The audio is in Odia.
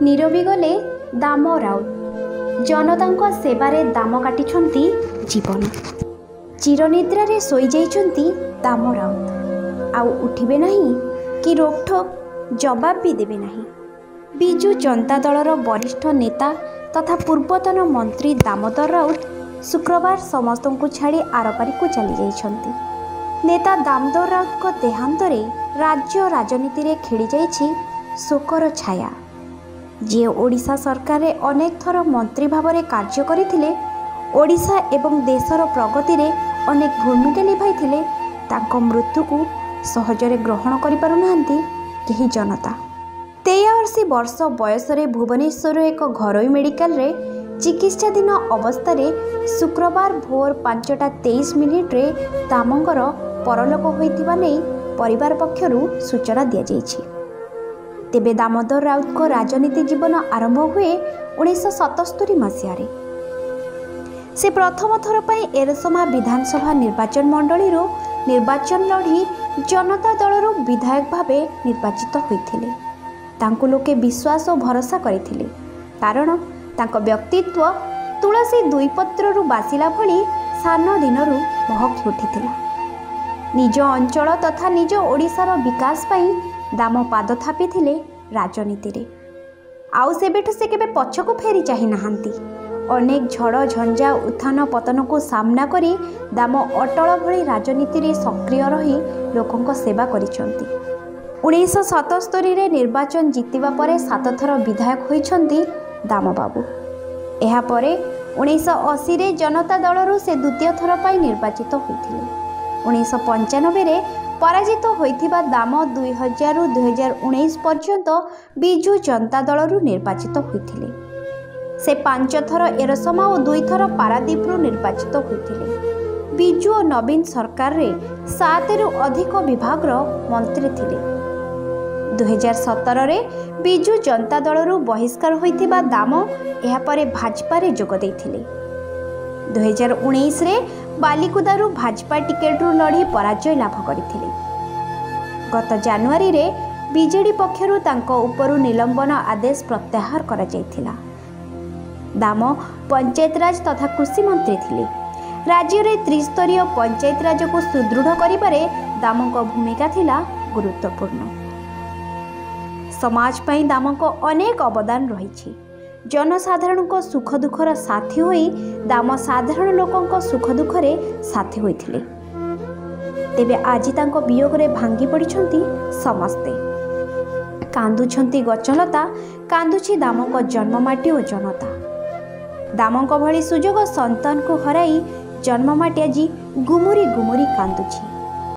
ନିରବି ଗଲେ ଦାମ ରାଉତ। ଜନତାଙ୍କ ସେବାରେ ଦାମ କାଟିଛନ୍ତି ଜୀବନ। ଚିରନିଦ୍ରାରେ ଶୋଇଯାଇଛନ୍ତି ଦାମ ରାଉତ। ଆଉ ଉଠିବେ ନାହିଁ କି ରୋକଠୋକ୍ ଜବାବ ବି ଦେବେ ନାହିଁ। ବିଜୁ ଜନତା ଦଳର ବରିଷ୍ଠ ନେତା ତଥା ପୂର୍ବତନ ମନ୍ତ୍ରୀ ଦାମୋଦର ରାଉତ ଶୁକ୍ରବାର ସମସ୍ତଙ୍କୁ ଛାଡ଼ି ଆରପାରିକୁ ଚାଲିଯାଇଛନ୍ତି। ନେତା ଦାମୋଦର ରାଉତଙ୍କ ଦେହାନ୍ତରେ ରାଜ୍ୟ ରାଜନୀତିରେ ଖେଳିଯାଇଛି ଶୋକର ଛାୟା। ଯିଏ ଓଡ଼ିଶା ସରକାରରେ ଅନେକ ଥର ମନ୍ତ୍ରୀ ଭାବରେ କାର୍ଯ୍ୟ କରିଥିଲେ, ଓଡ଼ିଶା ଏବଂ ଦେଶର ପ୍ରଗତିରେ ଅନେକ ଭୂମିକା ନିଭାଇଥିଲେ, ତାଙ୍କ ମୃତ୍ୟୁକୁ ସହଜରେ ଗ୍ରହଣ କରିପାରୁନାହାନ୍ତି କେହି ଜନତା। 83 ବର୍ଷ ବୟସରେ ଭୁବନେଶ୍ୱରର ଏକ ଘରୋଇ ମେଡିକାଲରେ ଚିକିତ୍ସାଧୀନ ଅବସ୍ଥାରେ ଶୁକ୍ରବାର ଭୋର 5ଟା 23 ମିନିଟ୍ରେ ଦାମଙ୍କର ପରଲୋକ ହୋଇଥିବା ନେଇ ପରିବାର ପକ୍ଷରୁ ସୂଚନା ଦିଆଯାଇଛି। ତେବେ ଦାମୋଦର ରାଉତଙ୍କ ରାଜନୀତି ଜୀବନ ଆରମ୍ଭ ହୁଏ 1977 ମସିହାରେ। ସେ ପ୍ରଥମ ଥର ପାଇଁ ଏରସମା ବିଧାନସଭା ନିର୍ବାଚନ ମଣ୍ଡଳୀରୁ ନିର୍ବାଚନ ଲଢ଼ି ଜନତା ଦଳରୁ ବିଧାୟକ ଭାବେ ନିର୍ବାଚିତ ହୋଇଥିଲେ। ତାଙ୍କୁ ଲୋକେ ବିଶ୍ୱାସ ଓ ଭରସା କରିଥିଲେ, କାରଣ ତାଙ୍କ ବ୍ୟକ୍ତିତ୍ୱ ତୁଳସୀ ଦୁଇ ପତ୍ରରୁ ବାସିଲା ଭଳି ସାନ ଦିନରୁ ମହକି ଉଠିଥିଲା। ନିଜ ଅଞ୍ଚଳ ତଥା ନିଜ ଓଡ଼ିଶାର ବିକାଶ ପାଇଁ ଦାମ ପାଦ ଥାପିଥିଲେ ରାଜନୀତିରେ। ଆଉ ସେବେଠୁ ସେ କେବେ ପଛକୁ ଫେରି ଚାହିଁନାହାନ୍ତି। ଅନେକ ଝଡ଼ ଝଞ୍ଜା, ଉତ୍ଥାନ ପତନକୁ ସାମ୍ନା କରି ଦାମ ଅଟଳ ଭଳି ରାଜନୀତିରେ ସକ୍ରିୟ ରହି ଲୋକଙ୍କ ସେବା କରିଛନ୍ତି। 1977ରେ ନିର୍ବାଚନ ଜିତିବା ପରେ ସାତଥର ବିଧାୟକ ହୋଇଛନ୍ତି ଦାମବାବୁ। ଏହାପରେ 1980ରେ ଜନତା ଦଳରୁ ସେ ଦ୍ୱିତୀୟ ଥର ପାଇଁ ନିର୍ବାଚିତ ହୋଇଥିଲେ। 1995ରେ ପରାଜିତ ହୋଇଥିବା ଦାମ 2000ରୁ 2019 ପର୍ଯ୍ୟନ୍ତ ବିଜୁ ଜନତା ଦଳରୁ ନିର୍ବାଚିତ ହୋଇଥିଲେ। ସେ ପାଞ୍ଚ ଥର ଏରସମା ଓ ଦୁଇଥର ପାରାଦୀପରୁ ନିର୍ବାଚିତ ହୋଇଥିଲେ। ବିଜୁ ଓ ନବୀନ ସରକାରରେ ସାତରୁ ଅଧିକ ବିଭାଗର ମନ୍ତ୍ରୀ ଥିଲେ। 2017ରେ ବିଜୁ ଜନତା ଦଳରୁ ବହିଷ୍କାର ହୋଇଥିବା ଦାମ ଏହାପରେ ଭାଜପାରେ ଯୋଗ ଦେଇଥିଲେ। 2019ରେ ବାଲିକୁଦାରୁ ଭାଜପା ଟିକେଟରୁ ଲଢ଼ି ପରାଜୟ ଲାଭ କରିଥିଲେ। ଗତ ଜାନୁଆରୀରେ ବିଜେଡି ପକ୍ଷରୁ ତାଙ୍କ ଉପରୁ ନିଲମ୍ବନ ଆଦେଶ ପ୍ରତ୍ୟାହାର କରାଯାଇଥିଲା। ଦାମ ପଞ୍ଚାୟତରାଜ ତଥା କୃଷିମନ୍ତ୍ରୀ ଥିଲେ। ରାଜ୍ୟରେ ତ୍ରିସ୍ତରୀୟ ପଞ୍ଚାୟତରାଜକୁ ସୁଦୃଢ଼ କରିବାରେ ଦାମଙ୍କ ଭୂମିକା ଥିଲା ଗୁରୁତ୍ୱପୂର୍ଣ୍ଣ। ସମାଜ ପାଇଁ ଦାମଙ୍କ ଅନେକ ଅବଦାନ ରହିଛି। ଜନସାଧାରଣଙ୍କ ସୁଖ ଦୁଃଖର ସାଥୀ ହୋଇ ଦାମ ସାଧାରଣ ଲୋକଙ୍କ ସୁଖ ଦୁଃଖରେ ସାଥୀ ହୋଇଥିଲେ। ତେବେ ଆଜି ତାଙ୍କ ବିୟୋଗରେ ଭାଙ୍ଗି ପଡ଼ିଛନ୍ତି ସମସ୍ତେ। କାନ୍ଦୁଛନ୍ତି ଗଛଲତା, କାନ୍ଦୁଛି ଦାମଙ୍କ ଜନ୍ମମାଟି ଓ ଜନତା। ଦାମଙ୍କ ଭଳି ସୁଯୋଗ ସନ୍ତାନକୁ ହରାଇ ଜନ୍ମମାଟି ଆଜି ଗୁମୁରି ଗୁମୁରି କାନ୍ଦୁଛି।